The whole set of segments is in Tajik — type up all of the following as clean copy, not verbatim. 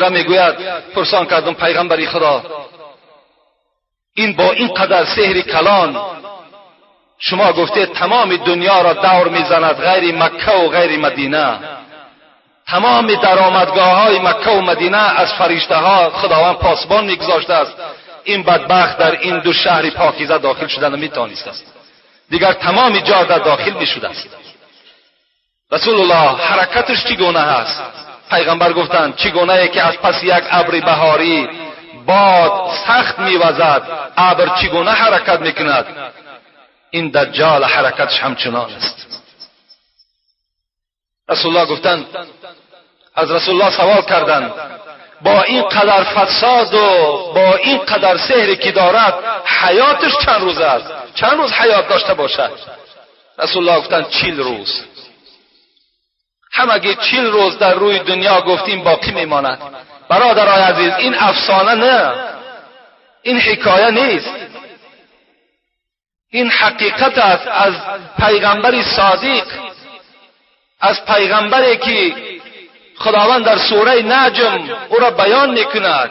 Ҳурайра мегӯяд, пурсон кардам пайғамбари Худо, ин бо ин қадар сеҳри калон шумо гуфтед тамоми дунёро давр мезанад, ғайри Макка ва ғайри Мадина. Тамоми даромадгоҳҳои Макка ва Мадина аз фариштаҳо Худованд посбон мегузоштааст. Ин бадбахт дар ин ду шаҳри покиза дохил шуда наметавонистааст. Дигар тамоми ҷо дар дохил мешудааст. Расулуллоҳ ҳаракаташ чӣ гуна ҳаст? Пайғамбар гуфтанд, чӣ гунае ки аз паси як абри баҳорӣ бод сахт мевазад, абр чӣ гуна ҳаракат мекунад, ин Даҷҷол ҳаракаташ ҳамчунон аст. Расулуллоҳ гуфтанд, аз Расулуллоҳ савол карданд, бо ин қадар фасоду бо ин қадар сеҳре ки дорад, ҳаёташ чанд рӯз аст? Чанд рӯз ҳаёт дошта бошад? Расулуллоҳ гуфтанд, 40 рӯз. Ҳамагӣ 40 рӯз дар рӯи дунё гуфтим боқӣ мемонад. Бародарои азиз, ин афсона не, ин ҳикоя нест, ин ҳақиқат аст аз пайғамбари содиқ, аз пайғамбаре ки Худованд дар сураи Наҷм ӯро баён мекунад.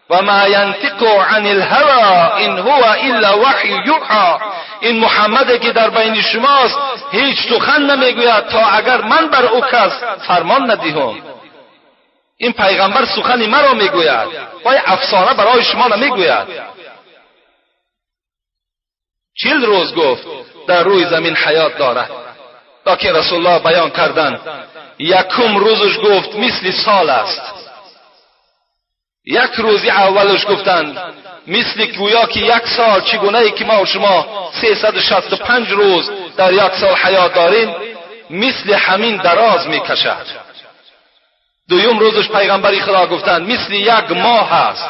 Ва ма янтиқу ани лҳаво ин ҳува илла ваҳю юҳо. Ин Муҳаммаде ки дар байни шумост ҳеҷ сухан намегӯяд то агар ман бар ӯ кас фармон надиҳам. Ин пайғамбар сухани маро мегӯяд, вай афсона барои шумо намегӯяд. 40 рӯз гуфт дар рӯи замин ҳаёт дорад. Лакин Расулуллоҳ баён карданд, якум рӯзаш гуфт мисли сол аст. Як рӯзи аввалаш гуфтанд мисли гӯё ки як сол, чӣ гунае ки мо шумо 365 рӯз дар як сол ҳаёт дорем, мисли ҳамин дароз мекашад. Дуюм рӯзаш пайғамбари Худо гуфтанд мисли як моҳ аст.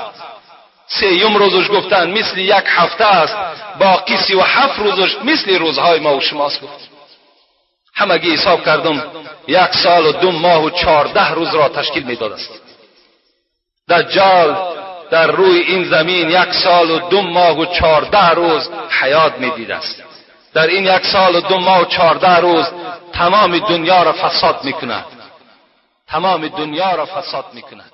Сеюм рӯзаш гуфтанд мисли як ҳафта аст. Боқӣ 37 рӯзаш мисли рӯзҳои мо шумост гуфт. Ҳамагӣ ҳисоб кардам, 1 сол ва 2 моҳ ва 14 рӯзро ташкил медодааст. Даҷҷол дар рӯи ин замин 1 сол ва 2 моҳ ва 14 рӯз ҳаёт медидааст. Дар ин 1 сол ва 2 моҳ ва 14 рӯз тамоми дунёро фасод мекунад. Тамоми дунёро фасод мекунад.